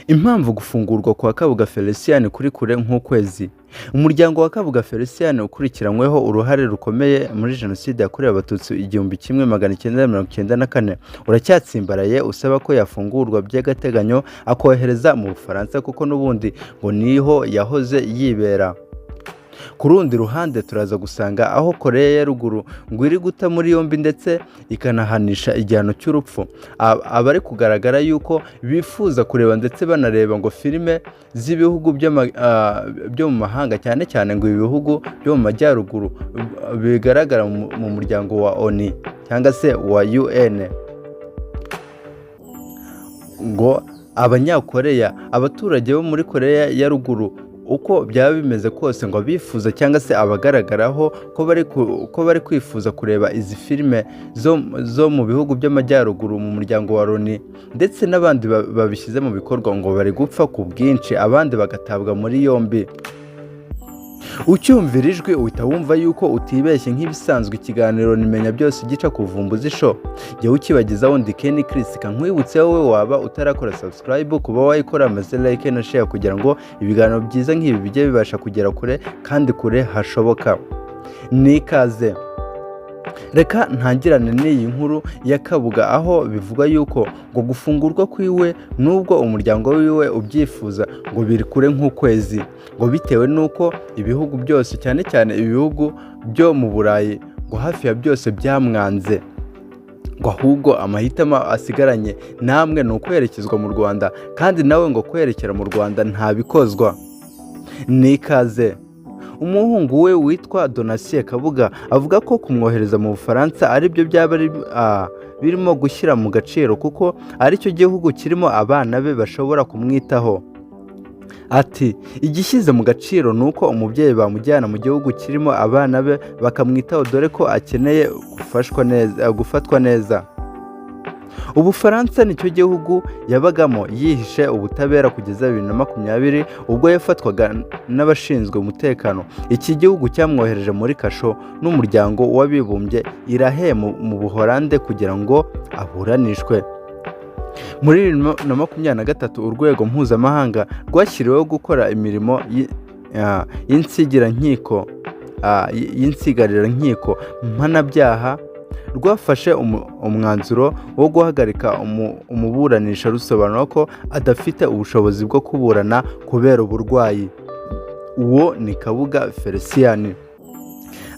Impamvu gufungurwa kwa Kabuga Felicien kuri kure nk'ukwezi. Umuryango wa Kabuga Felicien ukurikiranyweho uruhare rukomeye muri Jenoside yakorewe Abatutsi 1994 uracyatsimbaraye usaba ko yafungurwa by'agateganyo, akohereza mu Bufaransa, kuko n'ubundi ngo niho yahoze yibera. Ku rundi ruhande, turaza gusanga aho Koreya ya Ruguru ngo iri guta muri yombi ndetse ikanahanisha igihano cy'urupfu abari kugaragara yuko bifuza kureba ndetse banareba ngo filime z'ibihugu byo mu mahanga, cyane cyane ngo ibi bihugu byo mu majyaruguru bigaragara mu muryango wa ONU cyangwa se wa UN. Ngo Abanyakoreya, abaturage bo muri Koreya ya Ruguru, uko byaba bimeze kose, ngo abifuza cyangwa se abagaragaraho ko bari kwifuza kureba izi filime zo mu bihugu by'amajyaruguru mu muryango wa Loni ndetse n'abandi babishyize mu bikorwa, ngo bari gupfa ku bwinshi, abandi bagatabwa muri yombi. Ucyumvira ijwi uhita wumva yuko utibeshye. Nk'ibisanzwe, ikiganiro Nimenya Byose gica ku Vumbuzi Show, jyewe ukibagezaho ndi Ken Chris. Nkwibutse wowe waba utarakora subscribe kuba wayikora, maze like na share, kugira ngo ibiganiro byiza nk'ibi bijye bibasha kugera kure kandi kure hashoboka. Nikaze. Reka ntangirane n'iyi nkuru ya Kabuga, aho bivuga yuko ngo gufungurwa kwiwe, nubwo umuryango wiwe ubyifuza, ngo biri kure nk'ukwezi, ngo bitewe n'uko ibihugu byose, cyane cyane ibihugu byo mu Burayi, ngo hafi ya byose byamwanze, ngo ahubwo amahitamo asigaranye namwe ni ukwerekezwa mu Rwanda, kandi nawe ngo kwerekera mu Rwanda ntabikozwa. Nikaze. Umuhungu we witwa Donatien Kabuga avuga ko kumwohereza mu Bufaransa aribyo byaba birimo gushyira mu gaciro, kuko aricyo gihugu kirimo abana be bashobora kumwitaho. Ati: "Igishyize mu gaciro ni uko umubyeyi bamujyana mu gihugu kirimo abana be bakamwitaho, dore ko akeneye gufashwa neza, gufatwa neza." Ubufaransa nicyo gihugu yabagamo yihishe ubutabera kugeza 2020, ubwo yafatwaga n'abashinzwe umutekano. Iki gihugu cyamwohereje muri kasho n'Umuryango w'Abibumbye i La Haye mu Buholande kugira ngo aburanishwe. Muri 2023, urwego mpuzamahanga rwashyiriweho gukora imirimo y'insigarirankiko mpanabyaha rwafashe umwanzuro wo guhagarika umuburanisha, rusobanura ko adafite ubushobozi bwo kuburana kubera uburwayi. Uwo ni Kabuga Felicien.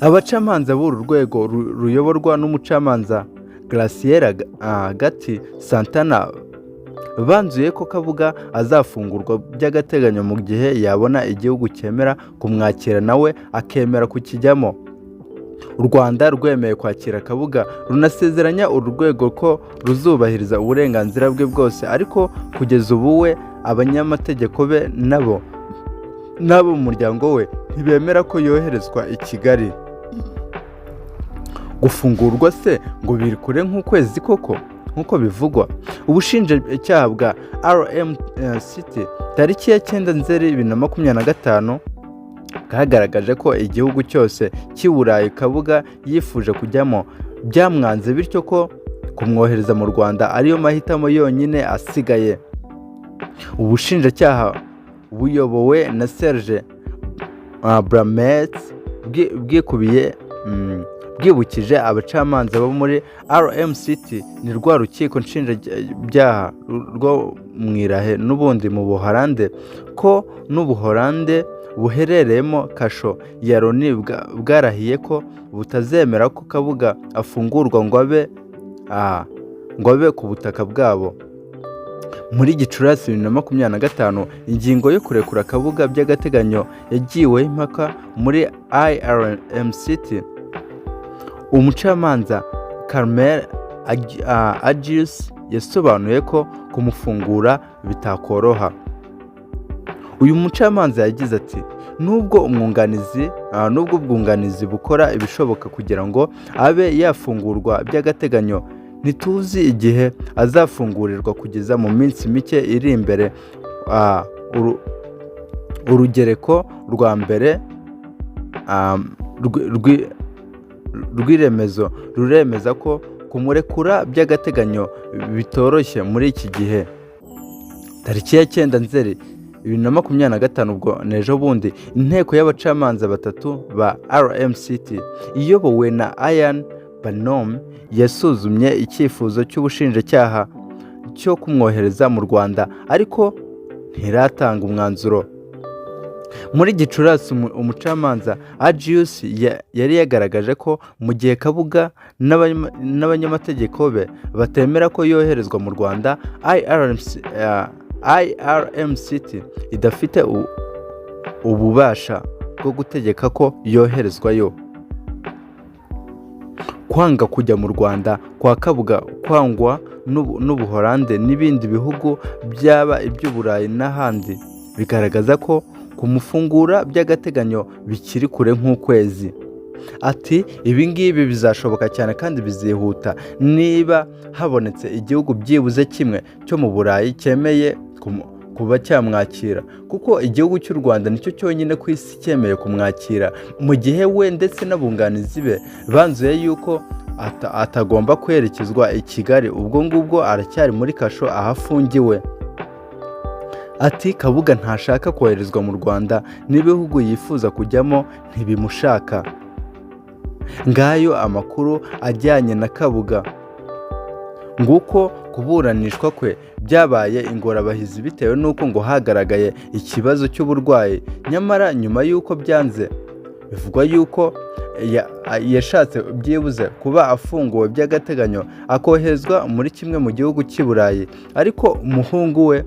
Abacamanza b'uru rwego ruyoborwa n'umucamanza Graciela Gatti Santana banzuye ko Kabuga azafungurwa by'agateganyo mu gihe yabona igihugu cyemera kumwakira, nawe akemera kukijyamo. U Rwanda rwemeye kwakira Kabuga, runasezeranya uru rwego ko ruzubahiriza uburenganzira bwe bwose, ariko kugeza ubu we, abanyamategeko be nabo n'abo mu muryango we ntibemera ko yoherezwa i Kigali. Gufungurwa se ngo biri kure nk'ukwezi koko nk'uko bivugwa? Ubushinjacyaha bwa RMCT tariki ya 9 Nzeri 2025 bwagaragaje ko igihugu cyose cy'i Burayi Kabuga yifuje kujyamo byamwanze, bityo ko kumwohereza mu Rwanda ariyo mahitamo yonyine asigaye. Ubushinjacyaha buyobowe na Serge Brammertz bwikubiye bwibukije abacamanza bo muri RMCT, ni rwa rukiko nshinjabyaha rwo mu i La Haye n'ubundi mu Buholande, ko n'Ubuholande buherereyemo kasho ya Loni bwarahiye ko butazemera ko Kabuga afungurwa ngo abe ku butaka bwabo. Muri Gicurasi 2025, ingingo yo kurekura Kabuga by'agateganyo yagiweho impaka muri IRMCT. Umucamanza Carmel Agius yasobanuye ko kumufungura bitakoroha. Uyu mucamanza yagize ati: "Nubwo umwunganizi nubwo ubwunganizi bukora ibishoboka kugira ngo abe yafungurwa by'agateganyo, ntituzi igihe azafungurirwa kugeza mu minsi mike iri imbere. Urugereko rwa mbere rw'iremezo ruremeza ko kumurekura by'agateganyo bitoroshye muri iki gihe." Tariki ya 9 Nzeri 2025, ubwo ni ejo bundi, inteko y'abacamanza batatu ba RMCT iyobowe na Ian Banom yasuzumye icyifuzo cy'ubushinjacyaha cyo kumwohereza mu Rwanda, ariko ntiratanga umwanzuro. Muri Gicurasi, umucamanza Agius yari yagaragaje ko mu gihe Kabuga n'abanyamategeko be batemera ko yoherezwa mu Rwanda, IRMCT idafite ububasha bwo gutegeka ko yoherezwayo. Kwanga kujya mu Rwanda kwa Kabuga kwangwa n'Ubuholande n'ibindi bihugu byaba iby'Uburayi n'ahandi, bigaragaza ko kumufungura by'agateganyo bikiri kure nk'ukwezi. Ati: "Ibi ngibi bizashoboka cyane kandi bizihuta niba habonetse igihugu byibuze kimwe cyo mu Burayi cyemeye kuba cyamwakira, kuko igihugu cy'u Rwanda nicyo cyonyine ku isi cyemeye kumwakira, mu gihe we ndetse n'abunganizi be banzuye yuko atagomba kwerekezwa i Kigali." Ubwo ngubwo aracyari muri kasho aho afungiwe. Ati: "Kabuga ntashaka koherezwa mu Rwanda, n'ibihugu yifuza kujyamo ntibimushaka." Ngayo amakuru ajyanye na Kabuga. Nguko kuburanishwa kwe byabaye ingorabahizi bitewe n'uko ngo hagaragaye ikibazo cy'uburwayi. Nyamara nyuma y'uko byanze, bivugwa yuko yashatse byibuze kuba afunguwe by'agateganyo akoherezwa muri kimwe mu gihugu cy'i Burayi, ariko umuhungu we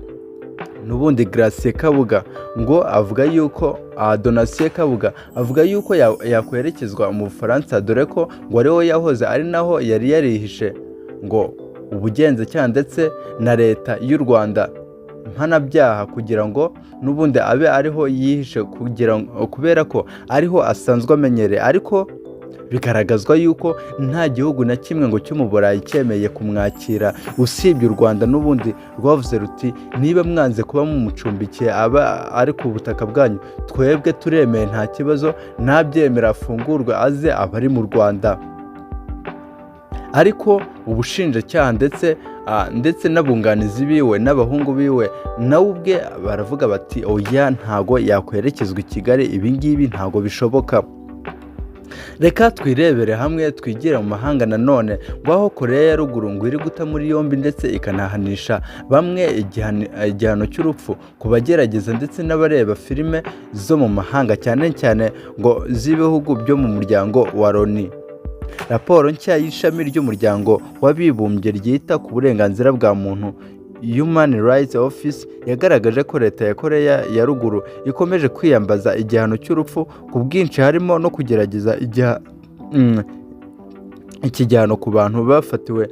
n'ubundi Gratien Kabuga ngo avuga yuko, Donatien Kabuga avuga yuko yakwerekezwa mu Bufaransa, dore ko ngo ariho yahoze, ari naho yari yarihishe ngo ubugenzacyaha ndetse na Leta y'u Rwanda mpanabyaha, kugira ngo n'ubundi abe ariho yihishe kugira ngo, kubera ko ariho asanzwe amenyereye. Ariko bigaragazwa yuko nta gihugu na kimwe ngo cyo mu Burayi cyemeye kumwakira usibye u Rwanda n'ubundi rwavuze ruti: "Niba mwanze kuba mumucumbikiye aba ari ku butaka bwanyu, twebwe turemeye, nta kibazo, nabyemera afungurwe aze aba ari mu Rwanda." Ariko ubushinjacyaha ndetse n'abunganizi biwe n'abahungu biwe nawe ubwe baravuga bati: "Oya, ntago yakwerekezwa i Kigali, ibi ngibi ntago bishoboka." Reka twirebere hamwe, twigire mu mahanga nanone, ngo aho Koreya ya Ruguru ngo iri guta muri yombi ndetse ikanahanisha bamwe igihano cy'urupfu ku bagerageza ndetse n'abareba filime zo mu mahanga, cyane cyane ngo z'ibihugu byo mu muryango wa Loni. Raporo nshya y'ishami ry'Umuryango w'Abibumbye ryita ku burenganzira bwa muntu, Human Rights Office, yagaragaje ko Leta ya Koreya ya Ruguru ikomeje kwiyambaza igihano cy'urupfu ku bwinshi, harimo no kugerageza iki gihano ku bantu bafatiwe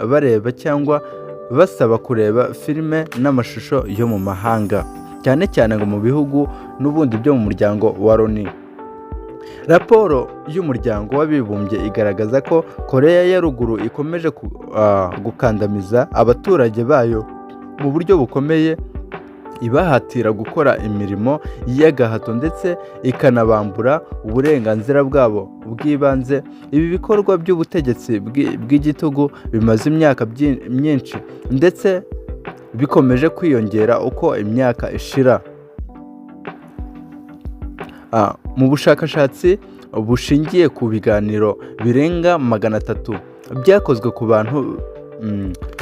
bareba cyangwa basaba kureba filime n'amashusho yo mu mahanga, cyane cyane ngo mu bihugu n'ubundi byo mu muryango wa Loni. Raporo y'Umuryango w'Abibumbye igaragaza ko Koreya ya Ruguru ikomeje gukandamiza abaturage bayo mu buryo bukomeye, ibahatira gukora imirimo y'agahato ndetse ikanabambura uburenganzira bwabo bw'ibanze. Ibi bikorwa by'ubutegetsi bw'igitugu bimaze imyaka myinshi ndetse bikomeje kwiyongera uko imyaka ishira. Mu bushakashatsi bushingiye ku biganiro birenga 300 byakozwe ku bantu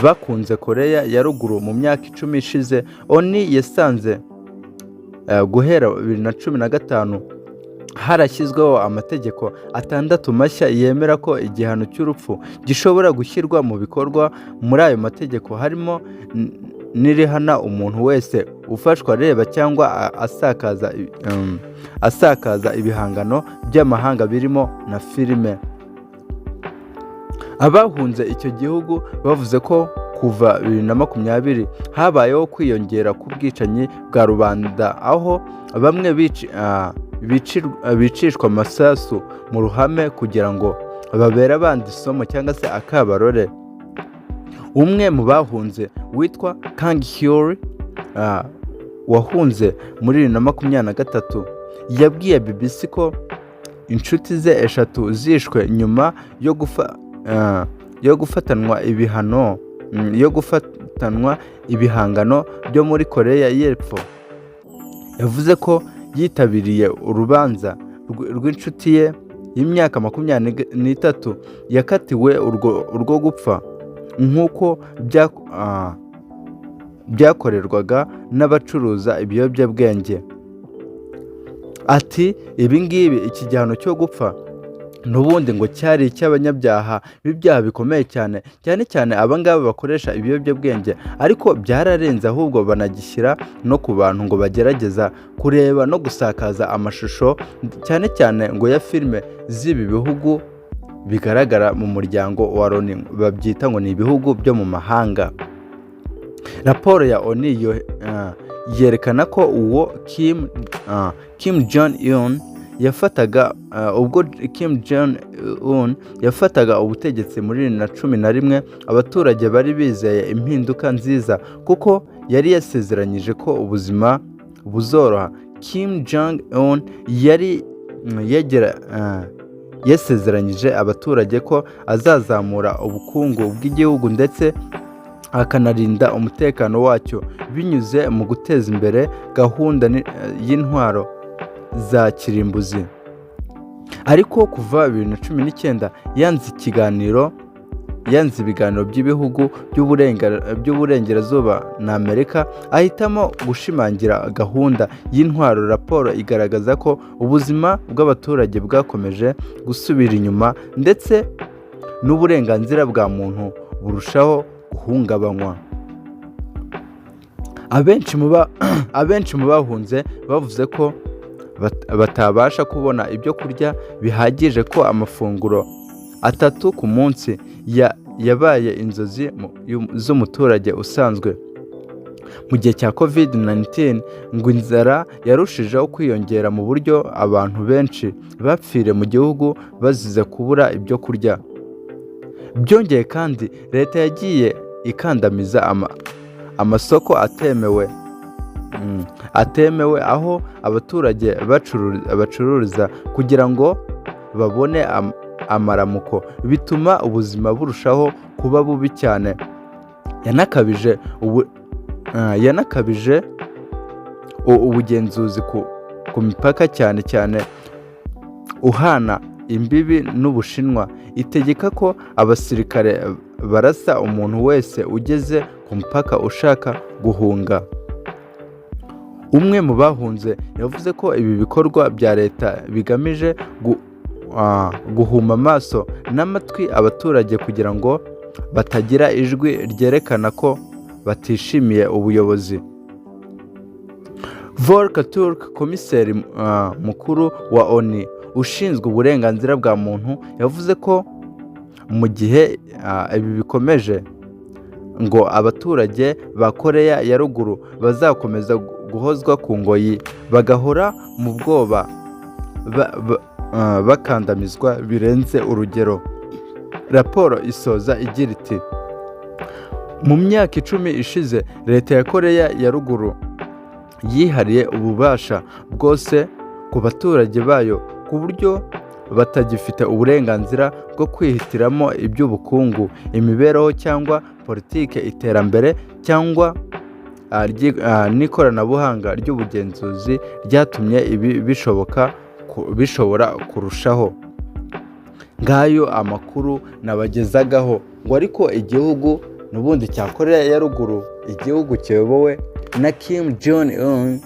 bakunze Koreya ya Ruguru mu myaka 10 ishize, ONU yasanze guhera 2015 harashyizweho amategeko atandatu mashya yemera ko igihano cy'urupfu gishobora gushyirwa mu bikorwa. Muri ayo mategeko harimo n'irihana umuntu wese ufashwa areba cyangwa asakaza ibihangano by'amahanga birimo na filime. Abahunze icyo gihugu bavuze ko kuva 2020 habayeho kwiyongera k'ubwicanyi bwa rubanda, aho bamwe bicishwa amasasu mu ruhame kugira ngo babere abandi isomo cyangwa se akabarore. Umwe mu bahunze witwa Kang Hyuri, wahunze muri 2023, yabwiye BBC ko inshuti ze eshatu zishwe nyuma yo gufatanwa ibihano, yo gufatanwa ibihangano byo muri Koreya y'Epfo. Yavuze ko yitabiriye urubanza rw'inshuti ye y'imyaka 23 yakatiwe urwo gupfa, nk'uko byakorerwaga n'abacuruza ibiyobyabwenge. Ati: "Ibi ngibi, iki gihano cyo gupfa n'ubundi ngo cyari icy'abanyabyaha b'ibyaha bikomeye cyane, cyane cyane abangaba bakoresha ibiyobyabwenge, ariko byararenze, ahubwo banagishyira no ku bantu ngo bagerageza kureba no gusakaza amashusho, cyane cyane ngo ya filime z'ibi bihugu bigaragara mu muryango wa Loni, babyita ngo ni ibihugu byo mu mahanga." Raporo ya ONU yerekana ko uwo Kim Jong Un yafataga ubwo Kim Jong Un yafataga ubutegetsi muri 2011, abaturage bari bizeye impinduka nziza kuko yari yasezeranyije ko ubuzima buzoroha. Kim Jong Un yari yasezeranyije abaturage ko azazamura ubukungu bw'igihugu ndetse akanarinda umutekano wacyo binyuze mu guteza imbere gahunda y'intwaro za kirimbuzi. Ariko kuva 2019 yanze ikiganiro, yanze ibiganiro by'ibihugu by'uburengerazuba na Amerika, ahitamo gushimangira gahunda y'intwaro. Raporo igaragaza ko ubuzima bw'abaturage bwakomeje gusubira inyuma, ndetse n'uburenganzira bwa muntu burushaho guhungabanywa. Abenshi mu bahunze bavuze ko batabasha kubona ibyo kurya bihagije, ko amafunguro atatu ku munsi yabaye inzozi z'umuturage usanzwe. Mu gihe cya COVID-19 ngo inzara yarushijeho kwiyongera, mu buryo abantu benshi bapfiriye mu gihugu bazize kubura ibyo kurya. Byongeye kandi, leta yagiye ikandamiza amasoko atemewe aho abaturage bacururiza kugira ngo babone amaramuko, bituma ubuzima burushaho kuba bubi cyane. Yanakabije ubugenzuzi ku mipaka, cyane cyane uhana imbibi n'Ubushinwa, itegeka ko abasirikare barasa umuntu wese ugeze ku mupaka ushaka guhunga. Umwe mu bahunze yavuze ko ibi bikorwa bya leta bigamije guhuma amaso n'amatwi abaturage kugira ngo batagira ijwi ryerekana ko batishimiye ubuyobozi. Volker Turk, komiseri mukuru wa ONU ushinzwe uburenganzira bwa muntu, yavuze ko mu gihe ibi bikomeje ngo abaturage ba Koreya ya Ruguru bazakomeza guhozwa ku ngoyi, bagahora mu bwoba, bakandamizwa birenze urugero. Raporo isoza igira iti: "Mu myaka 10 ishize, leta ya Koreya ya Ruguru yihariye ububasha bwose ku baturage bayo, ku buryo batagifite uburenganzira bwo kwihitiramo iby'ubukungu, imibereho cyangwa politike. Iterambere cyangwa n'ikoranabuhanga ry'ubugenzuzi ryatumye ibi bishoboka, bishobora kurushaho." Ngayo amakuru nabagezagaho ngo ariko igihugu n'ubundi cya Koreya ya Ruguru, igihugu kiyobowe na Kim Jong Un,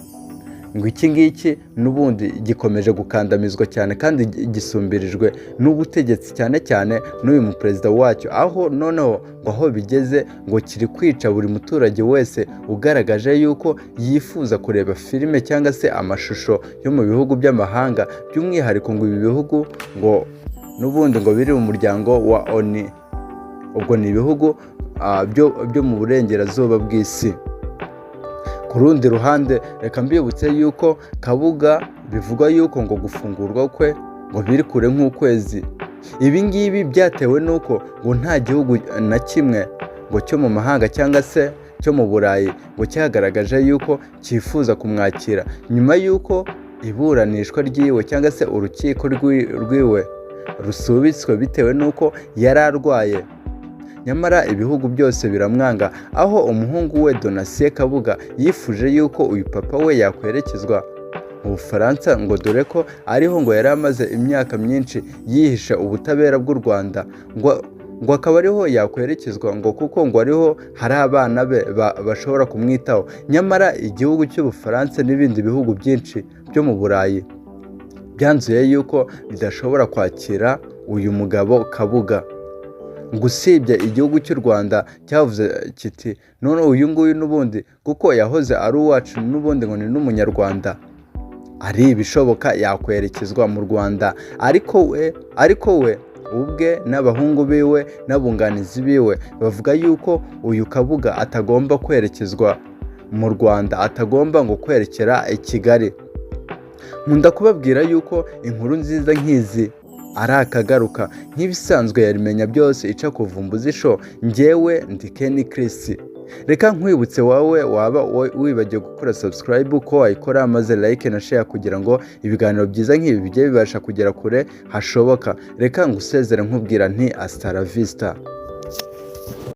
ngo iki ngiki n'ubundi gikomeje gukandamizwa cyane kandi gisumbirijwe n'ubutegetsi, cyane cyane n'uyu muperezida wacyo, aho noneho ngo aho bigeze ngo kiri kwica buri muturage wese ugaragaje yuko yifuza kureba filime cyangwa se amashusho yo mu bihugu by'amahanga, by'umwihariko ngo ibi bihugu ngo n'ubundi ngo biri mu muryango wa ONU, ubwo ni ibihugu byo mu burengerazuba bw'isi. Ku rundi ruhande, reka mbibutse yuko Kabuga bivugwa yuko ngo gufungurwa kwe ngo biri kure nk'ukwezi. Ibi ngibi byatewe n'uko ngo nta gihugu na kimwe ngo cyo mu mahanga cyangwa se cyo mu Burayi ngo cyagaragaje yuko cyifuza kumwakira, nyuma y'uko iburanishwa ryiwe cyangwa se urukiko rwiwe rusubitswe bitewe n'uko yari arwaye. Nyamara ibihugu byose biramwanga, aho umuhungu we Donatien Kabuga yifuje yuko uyu papa we yakwerekezwa mu Bufaransa, ngo dore ko ariho ngo yari amaze imyaka myinshi yihishe ubutabera bw'u Rwanda, ngo akaba ariho yakwerekezwa, ngo kuko ngo ariho hari abana be bashobora kumwitaho. Nyamara igihugu cy'Ubufaransa n'ibindi bihugu byinshi byo mu Burayi byanzuye yuko bidashobora kwakira uyu mugabo Kabuga. Ngo usibye igihugu cy'u Rwanda cyavuze kiti: "None uyu nguyu n'ubundi kuko yahoze ari uwacu, n'ubundi ngo ni n'Umunyarwanda, ari ibishoboka yakwerekezwa mu Rwanda." Ariko we ubwe n'abahungu biwe n'abunganizi biwe bavuga yuko uyu Kabuga atagomba kwerekezwa mu Rwanda, atagomba ngo kwerekera i Kigali. Nkunda kubabwira yuko inkuru nziza nk'izi ari akagaruka. Nk'ibisanzwe yarimenya byose ica kuvumbuza isho. Njyewe ndi Ken Chris. Reka nkwibutse wowe waba wibagiwe gukora subscribe ko wayikora, maze like na share, kugira ngo ibiganiro byiza nk'ibi bijye bibasha kugera kure hashoboka. Reka ngusezere nkubwira nti: "Hasta la vista."